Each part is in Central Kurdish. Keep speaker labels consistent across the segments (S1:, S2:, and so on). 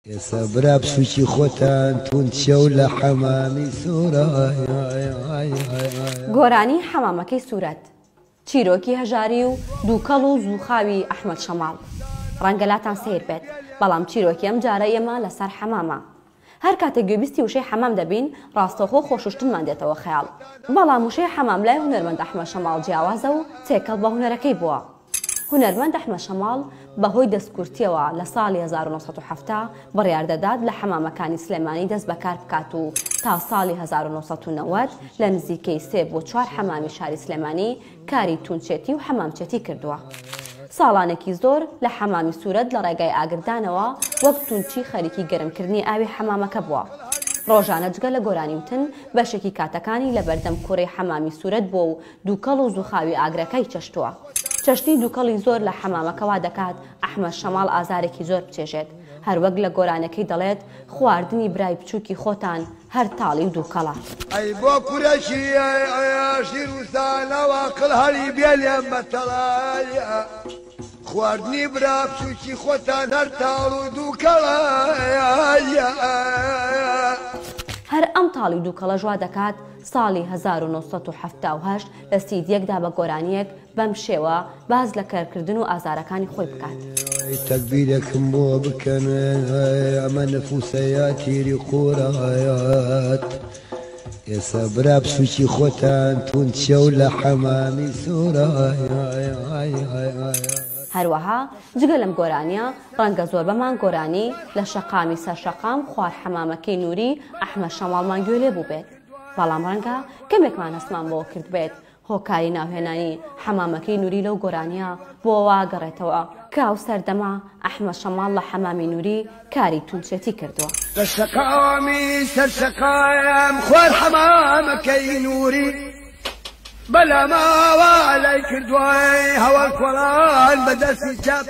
S1: ئێستا برا بسوکی خۆتان توند شەو لە حەمامی سورە.
S2: گۆرانی حەمامەکەی سورەت، چیرۆکی هەژاری و دووکەڵ و زووخاوی ئەحمەد شەماڵ. ڕەنگە لاتان سەیر بێت، بەڵام چیرۆکی ئەم جارەی ئێمە لەسەر حەمامە. هەر کاتێک گوێبیستی وشەی حەمام دەبین، ڕاستەوخۆ خۆشوشتنمان دێتەوە خەیاڵ. بەڵام وشەی حەمام لای هونەرمەند ئەحمەد شەماڵ جیاوازە و تێکەڵ بە هونەرەکەی بووە. هونەرمەند ئەحمەد شەماڵ بەهۆی دەستکورتییەوە لە ساڵی 1970 بڕیار دەدات لە حەمامەکانی سلێمانی دەست بەکار بکات و تا ساڵی 1990 لە نزیکەی سێ بۆ چوار حەمامی شاری سلێمانی کاری تونچێتی و حەمامچێتی کردووە. ساڵانێکی زۆر لە حەمامی سورەت لە ڕێگای ئاگردانەوە وەک تونچی خەریکی گەرمکردنی ئاوی حەمامەکە بووە. ڕۆژانە جگە لە گۆرانی وتن بەشێکی کاتەکانی لەبەردەم کورەی حەمامی سورەت بووە و دووکەڵ و زووخاوی ئاگرەکەی چەشتووە. چەشتنی دووکەڵی زۆر لە حەمامەکە وا دەکات ئەحمەد شەماڵ ئازارێکی زۆر بچێژێت. هەروەک لە گۆرانیەکەی دەڵێت، خواردنی برای بچووکی خۆتان هەر تاڵی و دووکەڵە.
S1: ئەی بۆ کورەکی ژیر و زانا و ئاقڵ هەری بێ لێم مەتەڵە. خواردنی برا بچوکی خۆتان هەر تاڵ و دووکەڵە.
S2: هەر ئەم تاڵی و دووکەڵەش وا دەکات ساڵی 1978 لە سیدیەکدا بە گۆرانیەک بەم شێوە باس لە کەرکردن و ئازارەکانی خۆی بکات.
S1: تەگبیرێکم بۆ بکەن ئەمە نفوسە یا تیری قورات ئێستا برا بسوکی خۆتان توند شەو لە حەمامی سورە.
S2: هەروەها جگە لەم گۆرانیە ڕەنگە زۆربەمان گۆرانی لە شەقامی سەر شەقام خوار حەمامەکەی نوری ئەحمەد شەماڵمان گوێ لێ بووبێت، بەڵام ڕەنگە کەمێکمان هەستمان بەوە کردبێت هۆکاری ناوهێنانی حەمامەکەی نوری لەو گۆرانیە بۆ وا گەڕێتەوە کە ئەو سەردەمە ئەحمەد شەماڵ لە حەمامی نوری کاری تونچێتی کردووە.
S1: لە شەقامی سەر شەقام خوار حەمامەکەی نوری بەلاماوە لای کردووە هەواڵ کۆڵان بە دەستی چەپ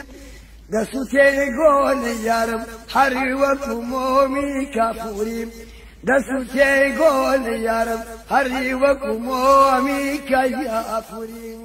S1: دەسووتێنی گۆلی یارم هەری وەکو مۆمی کافوریم دەسووتێی گۆلی یارم هەری وەکو مۆمی کافوریم.